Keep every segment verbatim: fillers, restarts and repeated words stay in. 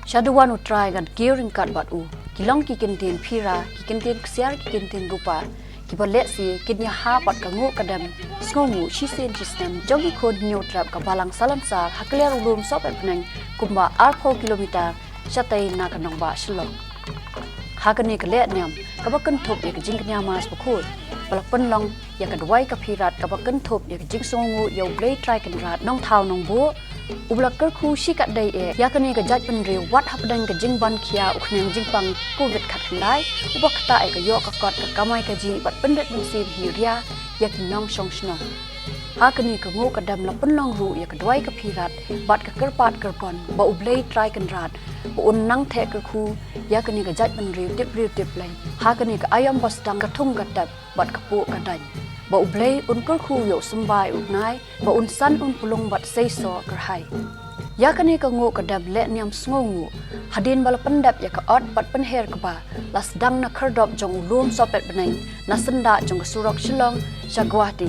Sha duwan U Trai ngan kiew ryngkat bad u. Ki long ki kyntien pyrshah, ki kyntien ksiar, ki kyntien gupa. Kiba lehse kin ïahap bad ka nguh ka dem sngewnguh shisien shisnem jong ki khun Hynñiewtrep ka Balang Salonsar ha kliar u lum Sohpetbneng kumba arphew kilometer shatei na ka nongbah Shillong. Ha kane ka lehniam kaba kynthup ïa ka jingkñia Mass Bakhuid ba la pynlong ïa ka duwai ka pyrshah kaba kynthup ïa ka jingsngewnguh ïa U Blei Trai Kynrad Nongthaw Nongbuh, uba la kyrkhu shikatdei eh ïa kane ka jaitbynriew wat hapdeng ka jingban khia u khñiang jingpang Covid khatkhyndai, uba ktah ïa ka ïoh ka kot ka kamai kajih bad pynrit mynsiem hi ria ïa ki nongshong shnong. Ha kane ka nguh ka dem la pynlong ruh ïa ka duwai ka pyrshah bad ka kyrpad kyrpon ba U Blei Trai Kynrad ba un nang theh kyrkhu ïa kane ka jaitbynriew tip briew tip Blei ha kane ka aïom ba sdang ka thung ka tep bad ka puh ka daiñ, ba U Blei un kyrkhu ïa u symbai u tnai, ba un san un pulung bad seisoh kyrhai. Ïa kane ka nguh ka dem lehniam sngewnguh hadien ba la pyndep ïa ka ot bad pynher kba la sdang na khyrdop jong u lum Sohpetbneng na syndah jong ka surok Shillong sha Guwahati.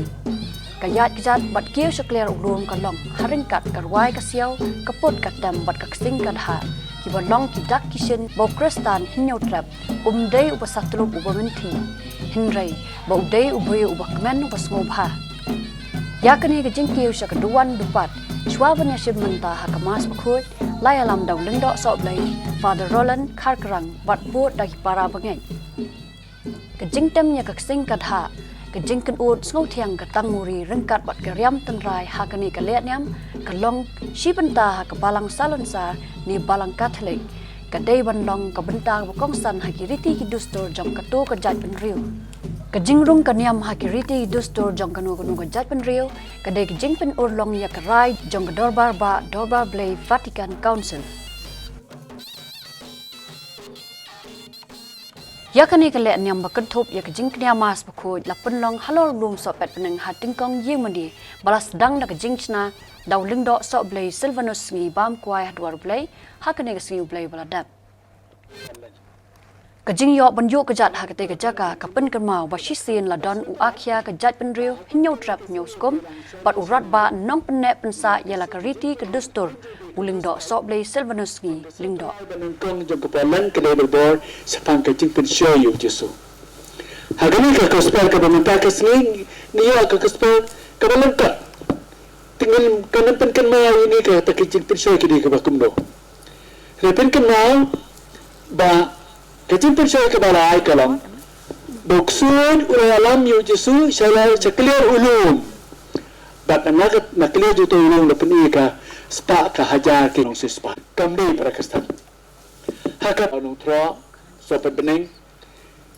Ka ïaid kjat bad kiew sha kliar u lum ka long ha ryngkat ka rwai ka siaw, ka put ka tem bad ka ksing ka dhah, kiba long ki dak ki shin ba u Khristan Hynñiewtrep um dei uba satluk uba mynthi, hynrei ba u dei u briew uba kmen uba sngewbha. Ïa kane ka jingkiew sha ka duwan dupat, shuwa ban ïashim bynta ha ka Mass Bakhuid, la ïalam da u Lyngdoh Sohblei, Father Roland Kharkrang, bad bud da ki para bangeit. Ka jingtem ïa ka ksing ka dhah, ka jingkynnoh sngewthiang ka tangmuri ryngkat bad ka riam tynrai ha kane ka lehniam, ka long shi bynta ha ka Balang Salonsar ne Balang Katholik, ka dei ban long ka bynta ba kongsan ha ki riti ki dustur jong kato ka jaitbynriew. Ka jingrung ka niam ha ki riti ki dustur jong kano kano ka jaitbynriew ka dei ka jingpynurlong ïa ka rai jong ka Dorbar Bah Dorbar Blei Vatican Council. Ïa kane ka lehniam ba kynthup ïa ka jingkñia Mass Bakhuid la pynlong halor u lum Sohpetbneng ha Tyngkong Ïingmane, ba la sdang da ka jingshna da u Lyngdoh Sohblei Sylvanus Sngi Bam Kwai ha dwar U Blei ha kane ka sngi U Blei ba la dep. Ka jingïoh ban ïuh kjat ha katei ka jaka ka pynkynmaw ba shisien la don u akhia ka jaitbynriew Hynñiewtrep Hynñiewskum bad u radbah nongpynneh pynsah ïa la ka riti ka dustur, u Lyngdoh Sohblei Sylvanus Sngi Lyngdoh. Ba nyngkong jong ka por Lent ka dei barabor shaphang ka jingpynshoi ïa u Jisu. Ha kane ka gospel kaba mynta ka sngi ngi ïoh ka gospel kaba lyngkot. Te ngin, kan pynkynmaw ïa ngi kata ka jingpynshoi ka dei kaba kumno. Hynrei pynkynmaw ba ka jingpynshoi kaba lai ka long ba u ksuid u la ïalam ïa u Jisu sha la, sha kliar u lum. Bad na ka, na kliar juh uto u lum la pyni ka spah ka hajar ki nongsiewspah. Kam dei para Khristan. Ha ka nongtroh Sohpetbneng,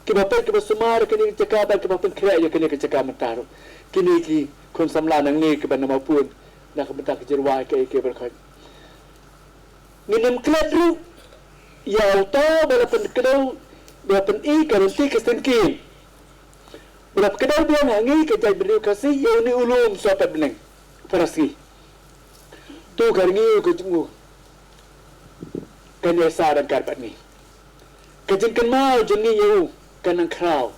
kiba peit kiba sumar kane ka jaka bad kiba pynkhreh ïa kane ka jaka mynta ruh. Kine ki khun samla nangne kiba na Mawpun na ka bynta ka jingrwai kaei kaei baroh. Ngin ym klet ruh ïa uta ba la pynkdew, ba la pyni ka rynti ka syngkien, ba la pynkdew biang ha ngi ka jaitbynriew Khasi ïa une u lum Sohpetbneng. Para sngi. To ka rngiew ka jong u kan ïasah ryngkat bad ngi. Ka jingkynmaw jong ngi ïa u kan nang khraw.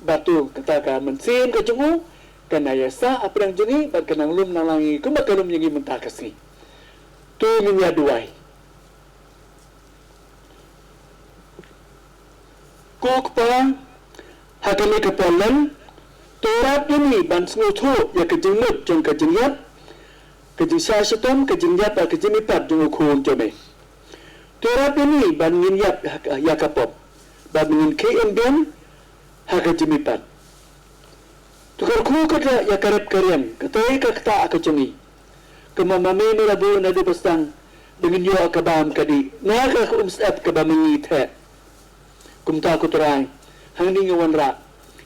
Bad to kata ka mynsiem ka jong u kan nang ïasah hapdeng jong ngi bad kan nang lum nang lang ïa ngi kumba ka lum ïa ngi mynta ka sngi. To ngin ïa duwai. Ko Kpa, ha kane ka por Lent, to ïarap ïa ngi ban sngewthuh ïa ka jingmut jong ka jingïap, ka jingshah shitom, ka jingïap bad ka jingmihpat jong u Khun jong me. To ïarap ïa ngi ban ngin ïap ïa ka pop, bad ngin khie im biang ha ka jingmihpat. To kyrkhu kata ïa ka rep ka riam, kata ïa ka ktah ka jong ngi. Kumba ma me me la buh naduh ba sdang, ba ngin ïoh ka bam ka dih na ka umsyep kaba ma ngi theh. Kumta ko Trai, hangne nga wanrah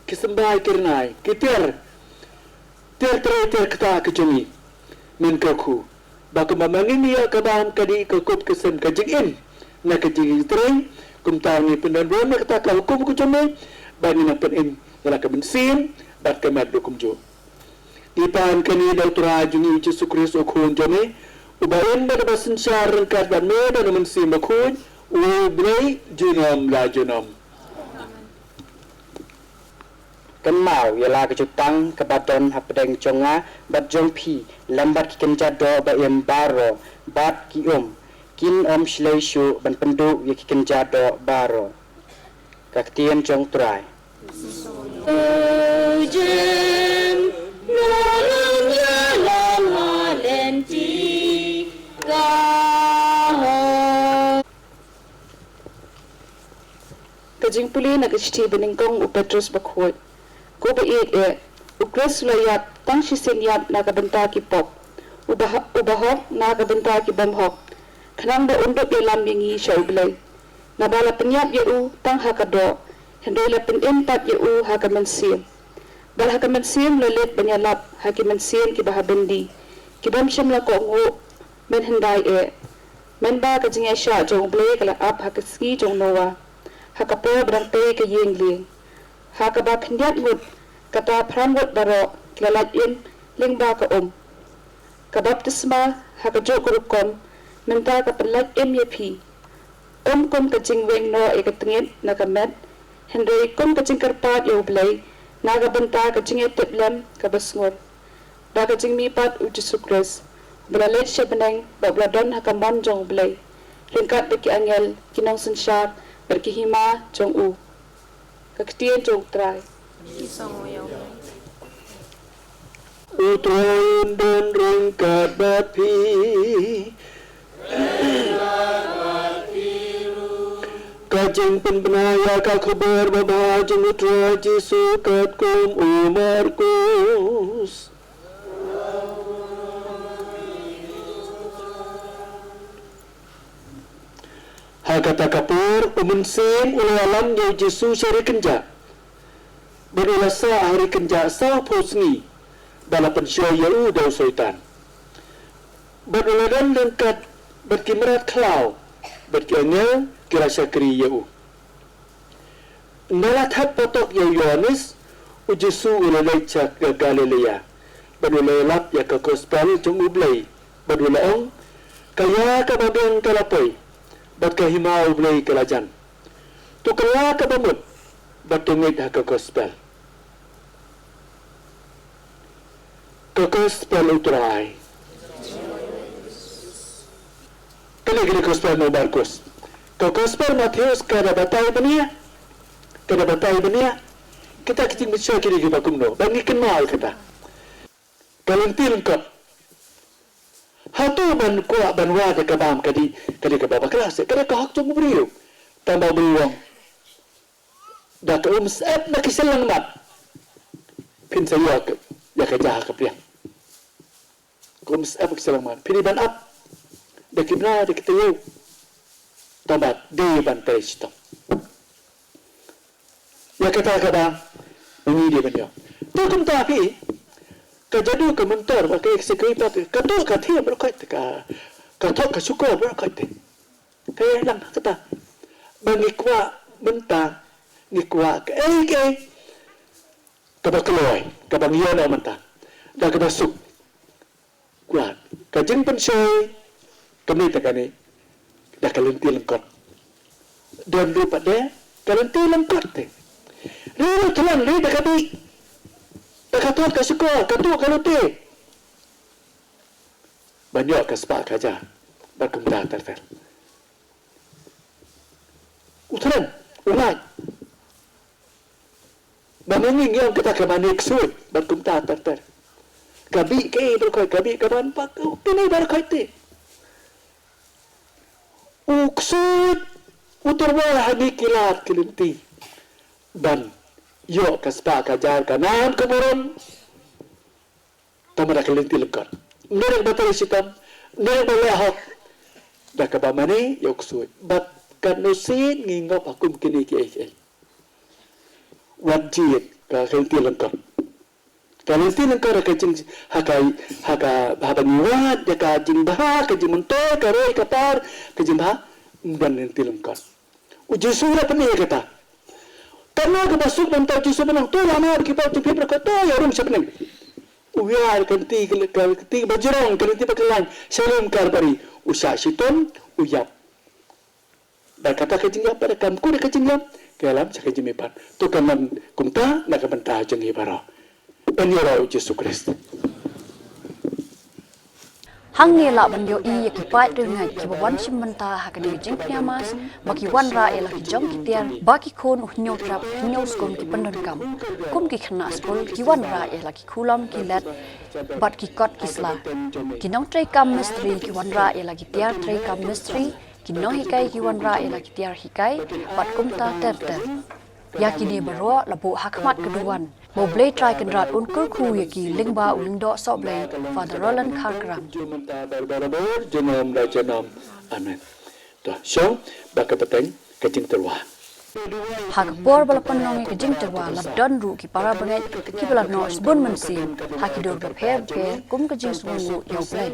ki symbai ki rnai, ki tiar, tiar trei tiar ktah ka jong ngi. Men kyrkhu ba kumba ma ngi ïoh ka bam ka dih, ka kup ka sem, ka jingim na ka jingtrei, kumta ngi pyndon burom na kata ka hukum ka jong me, ba ngin nang pynim ïa la ka mynsiem bad ka met ruh kumjuh. Ngi pan kane da u Trai jong ngi u Jisu Khrist u Khun jong me, uba im bad uba synshar ryngkat bad me bad u Mynsiem Bakhuid, u Blei junom la junom. Kynmaw ïa la ka jutang kaba don hapdeng jong nga bad jong phi lem bad ki kynja doh ba im baroh bad ki um Kin ym shlei shuh ban pynduh ïa ki kynja doh baroh. Ka ktien jong U Trai. Ka jingpule na ka shithi ba nyngkong u Petros bakhuid. Ko ba ïeit eh, U Khrist u la ïap tang shisien ïap na ka bynta ki pop, u ba, u ba hok na ka bynta ki bym hok, khnang ba un dup ïalam ïa ngi sha U Blei. Naba la pynïap ïa u tang ha ka doh, hynrei la pynim pat ïa u ha ka mynsiem. Bad ha ka mynsiem la leit ban ïalap ha ki mynsiem kiba ha byndi, ki bym shym la kohnguh mynhyndai eh. Mynba ka jingïaishah jong U Blei ka la ap ha ka sngi jong u Noah, ha ka por ba dang tei ka ïing lieng. Ha kaba khyndiat ngut, kata phra ngut baroh ki la lait im lyngba ka um. Ka baptisma ha kajuh ka rukom mynta ka pynlait im ïa phi, ym kum ka jingweng noh ïa ka tngit na ka met, hynrei kum ka jingkyrpad ïa U Blei na ka bynta ka jingïatiplem kaba sngur, da ka jingmihpat U Jisu Khrist, uba la leit sha bneng bad uba la don ha ka mon jong U Blei, ryngkat bad ki angel, ki nongsynshar bad ki hima jong u. Ka ktien jong U Trai. Ki song ïa U Blei. U Trai un don ryngkat bad phi. Ka jingpynbna ïa ka khubor babha jong U Trai Jisu katkum u Markus. Ha kata ka por, u Mynsiem u la ïalam ïa u Jisu sha ri kynjah. Bad u la sah ha ri kynjah sawphew sngi, bad la pynshoi ïa u da u Soitan. Bad u la don ryngkat bad ki mrad khlaw, bad ki angel ki la shakri ïa u. Ynda la thep patok ïa u Ïoannis, u Jisu u la leit sha ka Galilea, bad u la ïalap ïa ka gospel jong U Blei, bad u la ong, ka ïa kaba biang ka la poi, bad ka hima U Blei ka la jan. To kylla kaba mut, bad to ngeit ha ka gospel. Ka gospel U Trai. Kane ka dei ka gospel u Markus. Ka gospel Mathaios ka da batai bniah. Ka da batai bniah. Kita ki jingmut sha ki dei kiba kumno. Ba ngi kynmaw kita. Ka lynti lyngkot. Hato ban kwah ban wad ïa ka bam ka dei, ka dei kaba bakla se, ka dei ka hok jong u briew. Tang ba u briew u ong, da ka umsyep na ki shyllangmat phin sa ïoh ïa ka jaka ka pliang. Ka umsyep na ki shyllangmat phin dei ban ap da ki bnai da ki taïew. Tang ba dei ban trei shitom. Ïa kata kaba ngi dei ban ïoh. To kumta phi, ka jadu ka myntor ba ka ïa ka secretary, ka to ka thiem baroh khoit te, ka, ka thok ka shukor baroh khoit te. Ka ïalang kata. Ba ngi kwah mynta, ngi kwah kaei kaei kaba kloi, kaba ngi ïoh noh mynta, da kaba suk. Kwah ka jingpynshoi, kane te kane, da ka lynti lyngkot. Don ruh pat de ka lynti lyngkot te. Ri ruh tlang ri da ka bih, da ka thok ka shukor, ka tuh ka lute. Ban ïoh ka spah ka hajar, bad kumta ter ter. U thrang, u lait. Ba ma ngi ngi ong kata ka mane ksuid, bad kumta ter ter. Ka bih kaei baroh khoit, ka bih ka ban pak, kane baroh khoit te. U ksuid, u tyrwa ha ngi ki lad ki lynti. Ban ïoh ka spah ka hajar, ka nam ka burom. Tang ba da ka lynti lyngkot. Ym dei da kaba trei shitom, ym dei da kaba leh hok. Da kaba mane ïa u ksuid. Bad katno sien ngi ngop ha kum kine kiei kiei. Wat jied ka lynti lyngkot. Ka lynti lyngkot ha ka jing, ha ka, ha ka, haba ngi wad ïa ka jingbha, ka jingmyntoi, ka roi ka par, ka jingbha, ym don lynti lyngkot. U Jisu u la pyni ïa kata. Katno kaba suk ban tau Jisu ban ong, to la mar ki paw jong phi baroh khoit, to ïa rung sha bneng. U ïar ka lynti, ka lynti ba jrong, ka lynti ba kyllain sha lum Kalbari. U shah shitom, u ïap. Bad kata ka jingïap, bad ka mkut ka jingïap, ka ïalam sha ka jingmihpat. To kan long kumta na ka bynta jong ngi baroh. Ban ïaroh U Jisu Khrist. Hangne lah ban ïohi ïa ki paid riewngeit kiba wan shim bynta ha kane ka jingpynïaid mass ba ki wanrah ïa la ki jong ki tiar ba ki khun u hynñiew trep hynñiew skum ki pyndonkam, kum ki khynnah skul ki wanrah ïa la ki khulom ki let bad ki kot ki sla. Ki nongtrei kam mistri ki wanrah ïa la ki tiar trei kam mistri, ki nonghikai ki wanrah ïa la ki tiar hikai bad kumta ter ter. Ïa kine baroh la buh ha khmat ka duwan. Ba U Blei Trai Kynrad un kyrkhu ïa ki lyngba u lyngdoh sohblei Father Roland Kharkram. Junom la junom. Amen. To shong ba ka pateng ka jingtyrwa. Ha ka por ba la pynlong ïa ka jingtyrwa la don ruh ki para bangeit kiba la noh sbun mynsiem ha ki dur bapher bapher kum ka jingsngewnguh ïa U Blei.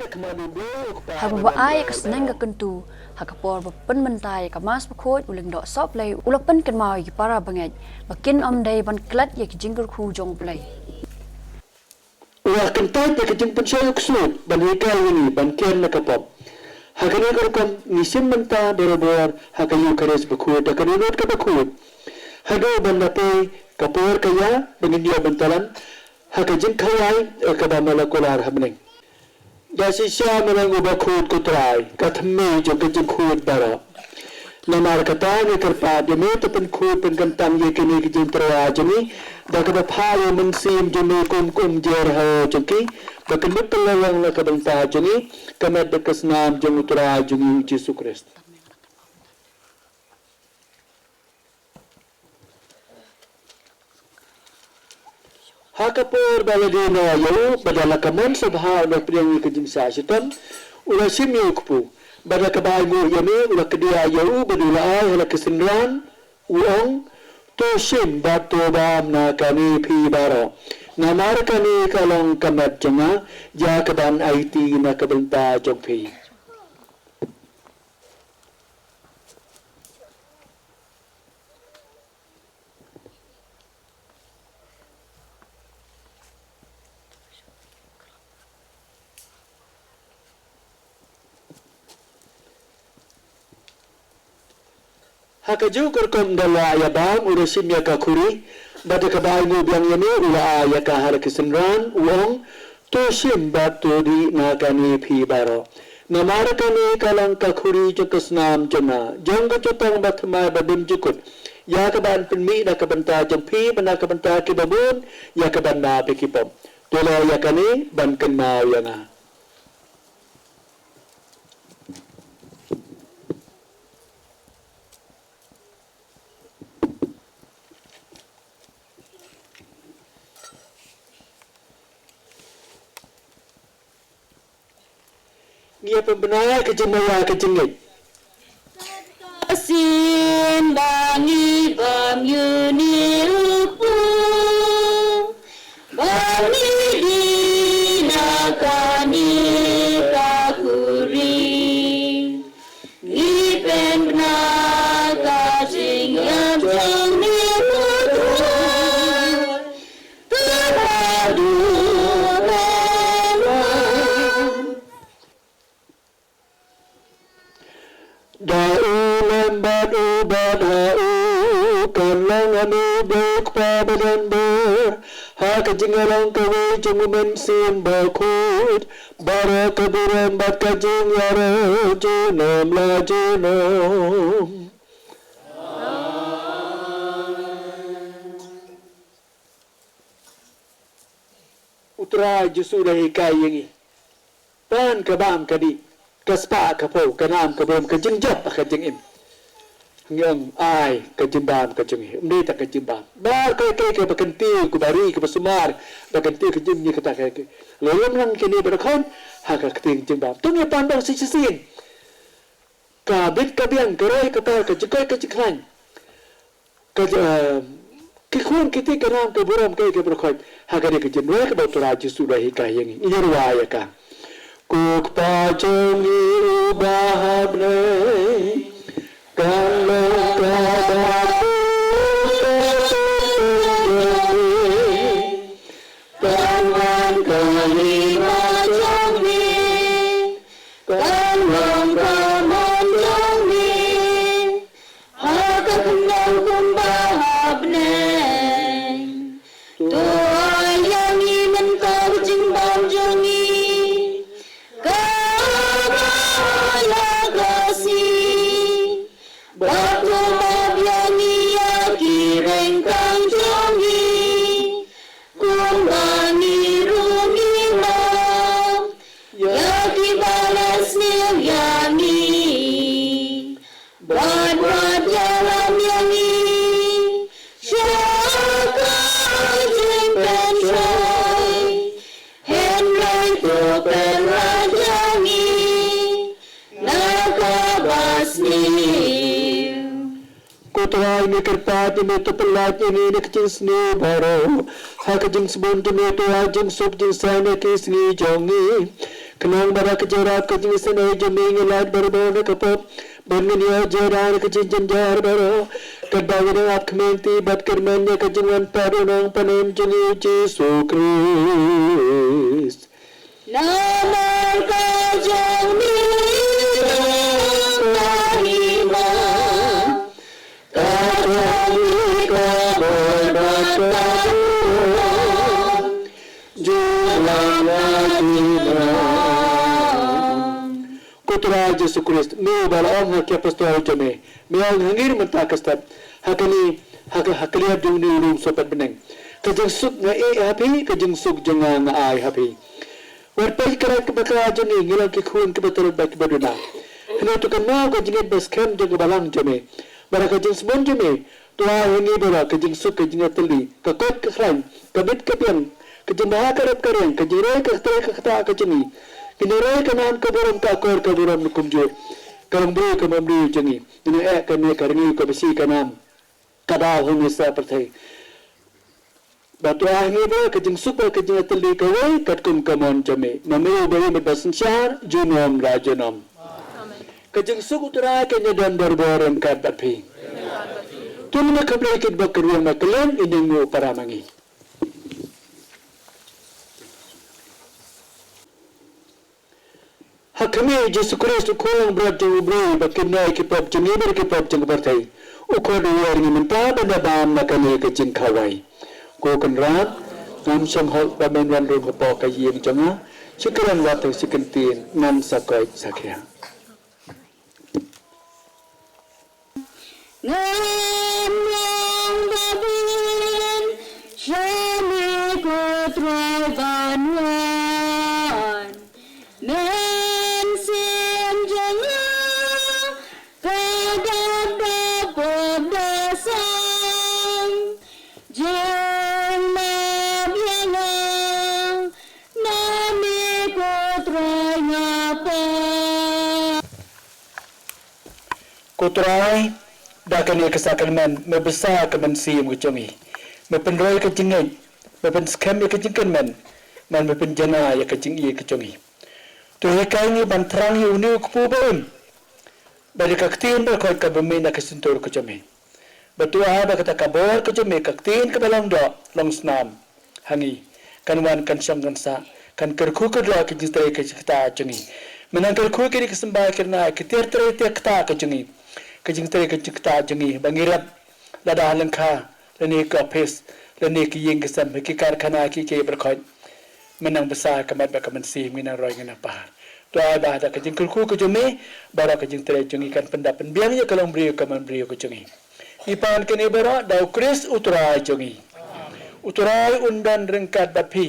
Haba ba ai ka sneng ka kyntu, ha ka por ba pynmynta ïa ka Mass Bakhuid, u lyngdoh sohblei u la pynkynmaw ïa ki para bangeit ba kin ym dei ban klet ïa ki jingkyrkhu jong U Blei. U la kyntait ïa ka jingpynshoi u ksuid ban hikai ïa ngi ban kian na ka pop. Ha kane ka rukom ngi shim bynta barabor ha ka Eukharist Bakhuid ha ka dohnud ka bakhuid. Haduh ban da poi ka por ka ïa ba ngin ïoh bynta lang ha ka jingkhawai ïa kaba molecular ha bneng. Da shisha me long u bakhuid ko Trai, ka thymmei jong ka jingkhuid baroh. Namar kata ngi kyrpad ïa me to pynkhuid pynkyntang ïa kine ki jingtyrwa jong ngi da kaba phah ïa u Mynsiem jong me kum ka umjer ha jong ki, ba kin mut pynlong la ka bynta jong ngi, ka met bad ka snam jong u Trai jong ngi u Jisu Khrist. Ha ka por ba la dei noh ïa u, bad da la ka mon sngewbha u la pdiang ïa ka jingshah shitom, u la shim ïa u kpu. Bad da kaba ainguh ïa me u la kdiah ïa u, bad u la ai ha la ki synran, u ong, to shim bad to bam na kane phi baroh. Namar kane ka long ka met jong nga, ïa kaban aiti na ka bynta jong phi. Ha kajuh ka rukom da la ïa bam u la shim ïa ka khuri, bad da kaba ainguh biang ïa me u la ai ïa ka ha la ki synran, u ong, to shim bad to dih na kane phi baroh. Namar kane ka long ka khuri jong ka snam jong nga, jong ka jutang bathymmai badum jukut, ïa kaban pynmih na ka bynta jong phi bad na ka bynta kiba bun, ïa kaban map ïa ki pop. To leh ïa kane ban kynmaw ïa nga. Ngi ïa pynbna ka jingmaïa ka jingngeit. Ka sien ba ngi bam ïa une u kpu, ba ngi dih na kane ka khuri. Ngi pynbna ka jingïap jong me ko Trai, te haduh ban wan. Da u lem bad u bad ha u, kan long ha me Blei u Kpa badonbor, ha ka jingïalong kawei jong u Mynsiem Bakhuid, baroh ka burom bad ka jingïaroh junom la junom. U Trai Jisu u la hikai ïa ngi, pan ka bam ka dih, ka spah ka phew, ka nam ka burom, ka jingjop ka jingim. Ngi ong ai ka jingbam ka jong ngi, ym dei tang ka jingbam. Baroh kaei kaei kaba kyntiew, kaba ri, kaba sumar, ba kyntiew ka jingim, kata ka, ka lem lang kine baroh khun ha ka ktien jingbam. To ngin pan bam shisien. Ka bit ka biang, ka roi ka par, ka jingkoit ka jingkhlaiñ, ka, eh, ki khun ki kti, ka nam ka burom, kaei kaei baroh khoit, ha kane ka jingrwai kaba u Trai Jisu u la hikai ïa ngi. Ngin rwai ïa ka. Ko Kpa jong ngi uba ha bneng, kan long kaba pynlong ïa me. Kan wan ka hima jong me, kan long ka mon jong me, ha ka khyndew kumba ha bneng. To ai ïa ngi mynta ka jingbam jong ngi. Ka To map ïa ngi ïa ki ryngkang jong ngi, kumba ngi ruh ngi map ïa kiba la sniew ïa ngi. Bad wat ïalam ïa ngi sha ka jingpynshoi, hynrei to pynlait ïa ngi na kaba sniew. Ko Trai, ngi kyrpad ïa me, to pynlait ïa ngi na ka jingsniew baroh ha ka jingsbun jong me, to ai jingsuk jingsaiñ ïa ki sngi jong ngi. Khnang ba da ka jingïarap ka jingisynei jong me ngin lait barabor na ka pop, ban ngin ïoh jingïada na ka jingjynjar baroh, katba ngi dang ap khmih lynti bad kyrmen ïa ka jingwan pat u Nongpynim jong ngi u Jisu Khrist. Namar ka jong me ka hima, ka jong me ka bor bad ka burom, junom la junom. Ko Trai Jisu Khrist, me uba la ong ha ki apostol jong me, me ong ha ngi ruh mynta ka step, ha kane, ha ka, ha ka liang jong une u lum sohpet bneng, ka jingsuk nga ai ha phi, ka jingsuk jong nga nga ai ha phi. Wat peit khlaiñ ka baka jong ngi, ngi long ki khun kiba tlot bad kiba duna. Hynrei to kynmaw ka jingngeit ba skhem jong ka balang jong me, bad ka jingsbun jong me, to ai ha ngi baroh ka jingsuk, ka jingïatylli, ka koit ka khlaiñ, ka bit ka biang, ka jingbha ka rep ka riang, ka jingroi ka trei ka ktah ka jong ngi. Ngin ïaroi ka nam ka burom, ka akor ka burom na kumjuh ka longbriew ka bynriew jong ngi. Ngin ïa eh kane ka rngiew kaba shi ka nam, ka daw ha hynmen sa pyrthei. Bad to ai ha ngi baroh ka jingsuk bad ka jingïatylli kawei katkum ka mon jong me, ma me uba im bad ba synshar junom la junom. Ka jingsuk U Trai kan ïadon barabor ryngkat bad phi. To ngin ïa khublei kit bad kyrwiang, ma ka liang in ïa ngi u para ma ngi. Ha khmih Jisu Khrist, u Khun langbrot jong U Blei, ba kynnoh ïa ki pop jong ngi bad ki pop jong ka pyrthei, u khot ruh ïa ngi mynta ban da bam na kane ka jingkhawai. Ko Kynrad, ngam shong hok ba men wan rung hapoh ka ïing jong nga. Shu kren wat tang shi kyntien, ngan sa koit sa khiah. Ngam long ba bun sha me ko Trai ban wan. Mynsiem jong nga ka dap da pop da sam. Jingmap ïa nga na me ko Trai nga pan. Ko Trai, da kane ka sakramen me bsa ka mynsiem ka jong ngi, me pynroi ka jingngeit, me pynskhem ïa ka jingkyrmen, bad me pynjanai ïa ka jingïeit ka jong ngi. To hikai ngi ban thrang ïa une u kpu ba im, bad ïa ka ktien ba khot kaba mih na ka shyntur ka jong me. Bad to ai ba kata ka bor ka jong me, ka ktien kaba long doh long snam ha ngi, kan wan kan shong kan sah, kan kyrkhu kyrdoh ka jingtrei ka jingktah jong ngi. Me nang kyrkhu ïa kine ki symbai kine ki tiar trei tiar ktah ka jong ngi, ka jingtrei ka jingktah jong ngi, ba ngi rep lada ha lyngkha, lane ki ophis, lane ki ïing ki sem, ki karkhana, ki, ki baroh. Me nang bsa ka met bad ka mynsiem, ngi nang roi ngi nang par. To ai ba da ka jingkyrkhu ka jong me, baroh ka jingtrei jong ngi kan pyndap pynbiang ïa ka longbriew ka mon briew ka jong ngi. Ngi pan kane baroh da U Khrist U Trai jong ngi. U Trai un don ryngkat bad phi.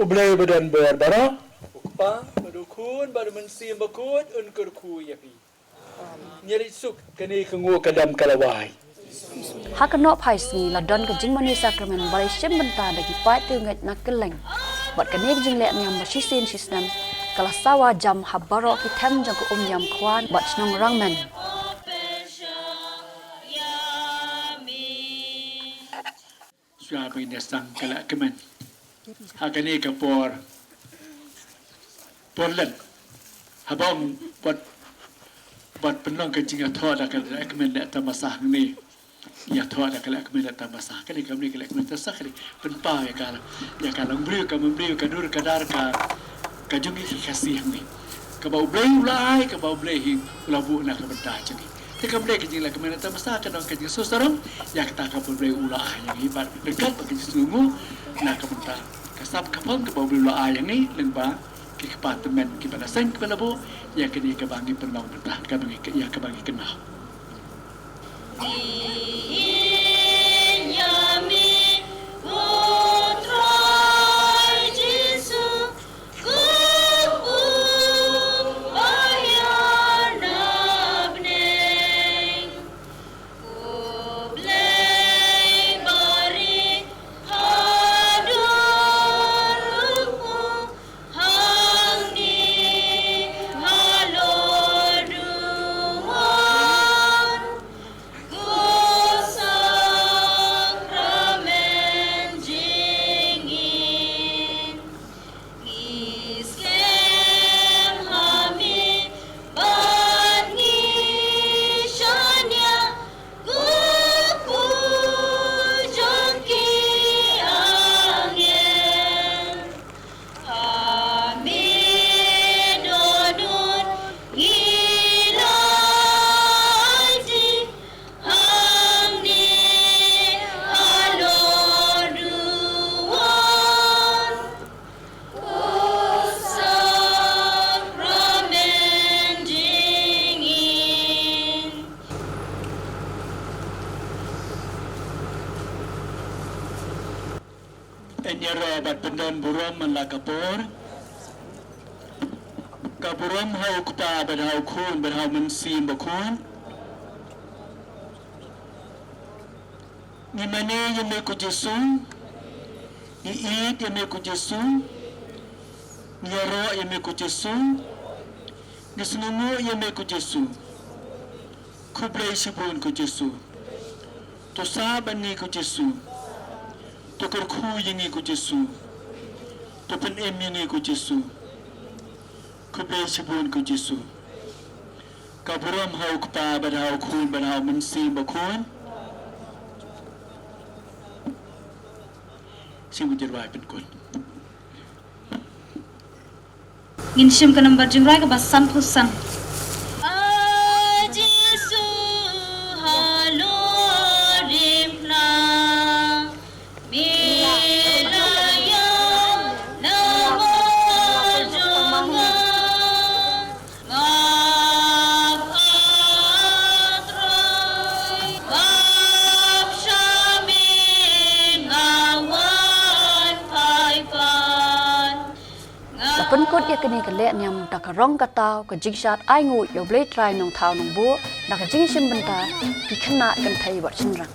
U Blei ba don bor baroh, U Kpa bad U Khun bad U Mynsiem Bakhuid un kyrkhu ïa phi. Ngi ri suk kane ka nguh ka dam ka lawei. Ha ka nohphai sngi la don ka jingmane sakramen ba la shim bynta da ki paid riewngeit na kylleng. Bad kane ka jingleh niam ba shisien shisnem ka la sawa jam ha baroh ki them jong ka Umïam Khwan bad Shnong Rangmen. Shuwa ba ngin ïa sdang ka lehkmen ha kane ka por, por leh, haba ong bad, bad pynlong ka jingïathoh da ka lehkmen leh tamasa hangne. Ïathoh da ka lehkmen leh tamasa. Kane ka mne ka lehkmen tamasa kane pynpaw ïa ka, ïa ka longbriew ka mon briew, ka dur ka dar ka, ka jong ngi ki Khasi hangne. Kaba U Blei u la ai, kaba U Blei hi u la buh na ka bynta jong ngi. Te kam dei ka jinglehkmen tamasa, ka don ka jingsngew sarong ïa kata kaba U Blei u la ai ïa ngi, bad ryngkat bad ka jingsngewnguh na ka bynta ka sap ka phong kaba U Blei u la ai ïa ngi lyngba ki kpa tymmen kiba la seng kiba la buh ïa kane kaba ngi pynlong mynta, kaba ngi, ïa kaba ngi kynmaw. Yn ïaroh bad pyndon burom man la ka por. Ka burom ha u Kpa bad ha u Khun bad ha u Mynsiem Bakhuid. Ngi mane ïa me ko Jisu. Ngi ïeit ïa me ko Jisu. Ngi ïaroh ïa me ko Jisu. Ngi sngewnguh ïa me ko Jisu. Khublei shibun ko Jisu. To sah bad ngi ko Jisu. To kyrkhu ïa ngi ko Jisu. To pynim ïa ngi ko Jisu. Khublei shibun ko Jisu. Ka burom ha u Kpa bad ha u Khun bad ha u Mynsiem Bakhuid. Sngewbha ïa ka jingrwai pynkut. Ngin shim ka nambar jingrwai kaba sanphew san. A Jisu, halor rim na, me la ïa na mo jong nga, nga pha troi, nga pha sha me, nga wan phai pat. La pynkut ïa kane ka lehniam da ka rong ka taw, ka jingshad ainguh ïa U Blei Trai Nongthaw Nongbuh, da ka jingshim bynta ki khynnah kynthei bad shynrang.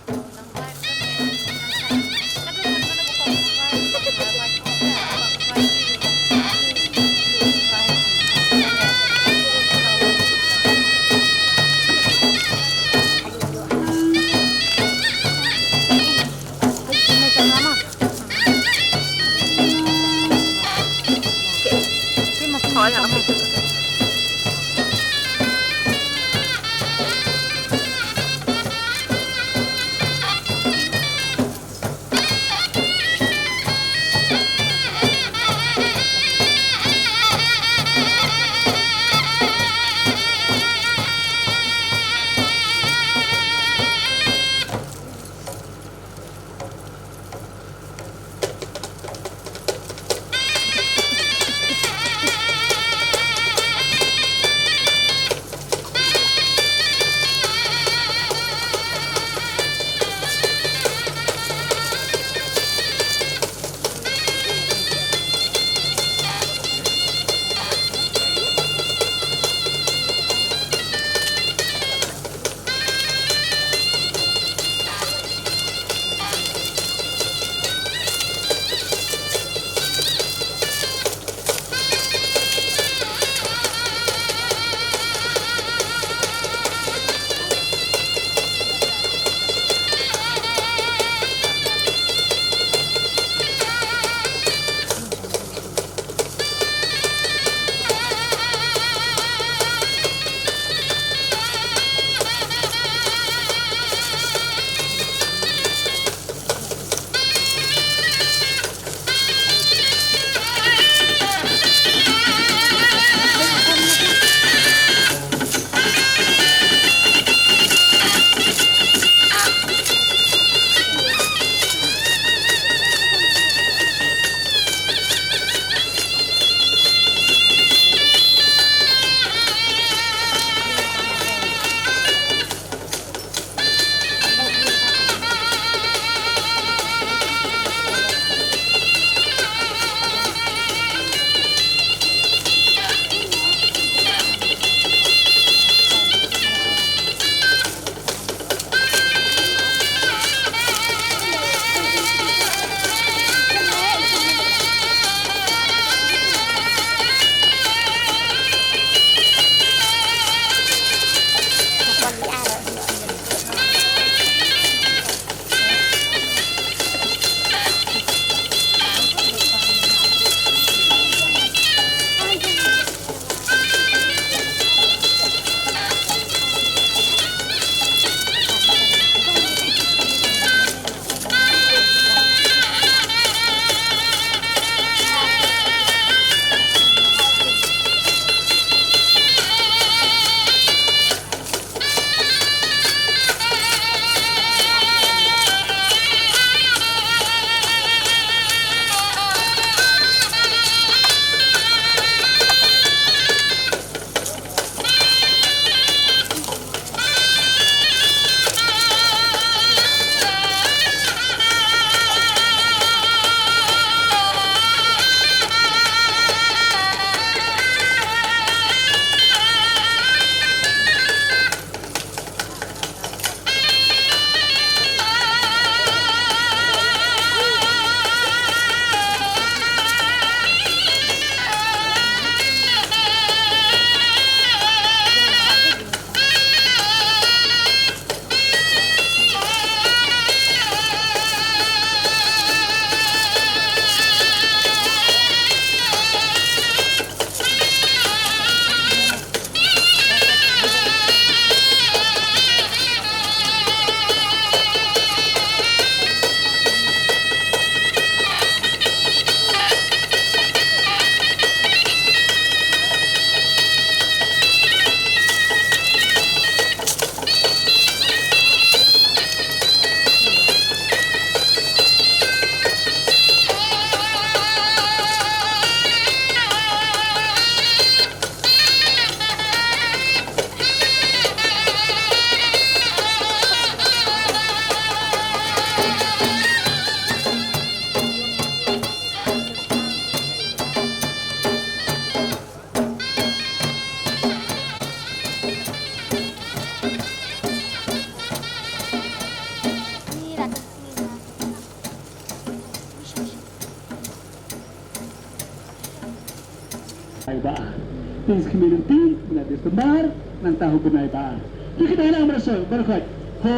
Pynskhem lynti, mynta Disember, nangta ha u bnai ba ar. Ki kynda nang baroh shuh, baroh khoit. Hoi!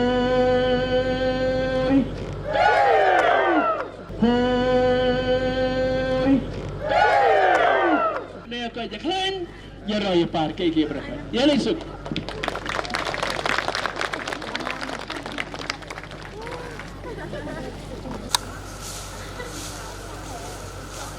Hoi! Ïa khlaiñ, ïa roi ïa par, kiei kiei baroh khoit. Ïa leit suk.